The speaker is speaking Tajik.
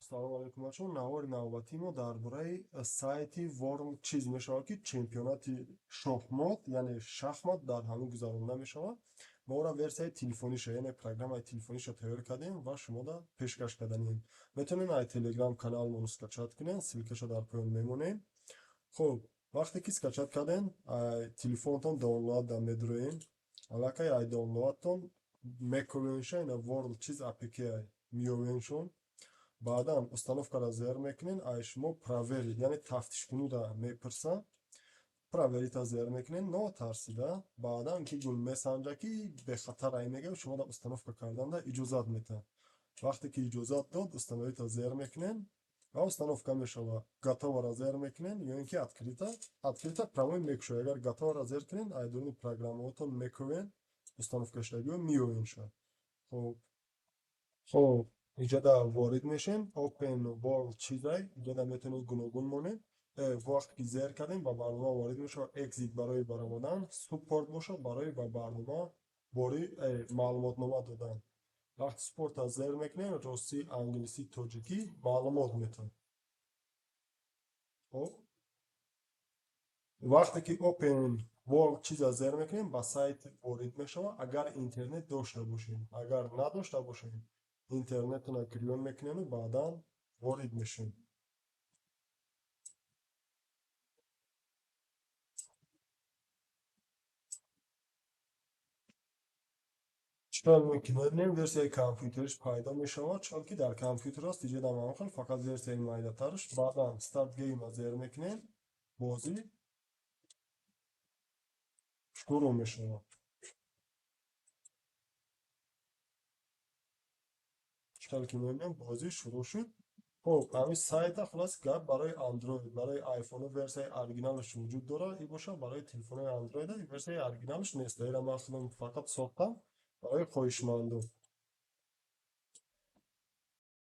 Салом алейкум, бачаҳо. Навори навбатии мо дар бораи сайти World Chess мешавад, ки чемпионати шоҳмот, яъне шахмат дар ҳамин гузаронда мешавад. Мо ора версияи телефониша, яъне программаи телефониша тайёр кардем ва шумода пешкаш карданем. Метавонед ай Телеграм каналмон скачать кунед, ссылкаша дар поён мемонем. Хуб, вақте ки скачать кардем, телефонтон download медроем. Аллакай ай downloadтон мекуненша, ина World Chess APK меёвеншон. Баъдан установкаро зер мекунед, ай шумо проверить, яъне тафтишкуниро мепурсад. Проверить зер мекунед, нотарсида. Баъдан Google месанҷа, ки бехатар ай мегӯяд, шуморо установка карданда иҷозат метаҳад. Вақте ки иҷозат дод, установить зер мекунед ва установка мешавад. Готово зер мекунед ё ин ки открыть. Открыть прямой мекушояд. Агар готово зер кунед, ай дуруни программаҳотон мекӯвед, установка шудагиро меёвенша. Хуб, иҷода ворид мешем. Open World чизай иҷода метавонед гуногун монед. Вақте ки зер кардем, ба барнома ворид мешавад. Exit барои баромадан, support бошад барои ба барнома бори маълумотнома додан. Вақти support зер мекунем, русӣ, англисӣ, тоҷикӣ маълумот метавад. Хуб, вақте ки Open World чиза зер мекунем, ба сайт ворид мешавад, агар интернет дошта бошем. Агар надошта бошем, интернетро гирён мекунем, баъдан ворид мешавем. Чӣ ки мебинем, версияи компютериш пайдо мешавад, чунки дар компютер аст, иҷода маъмул фақат версияи майдатараш. Баъдан Start Game зер мекунем, бозӣ шурӯъ мешавад. Чӣ ки мебинем, бозӣ шурӯъ шуд. Хуб, ҳамин сайта, хулос гап, барои Android, барои iPhone версияи оригиналаш вуҷуд дорад, и бошад барои телефонҳои Android версияи оригиналаш нест. Инро ман худам фақат сохтам барои хоҳишмандон.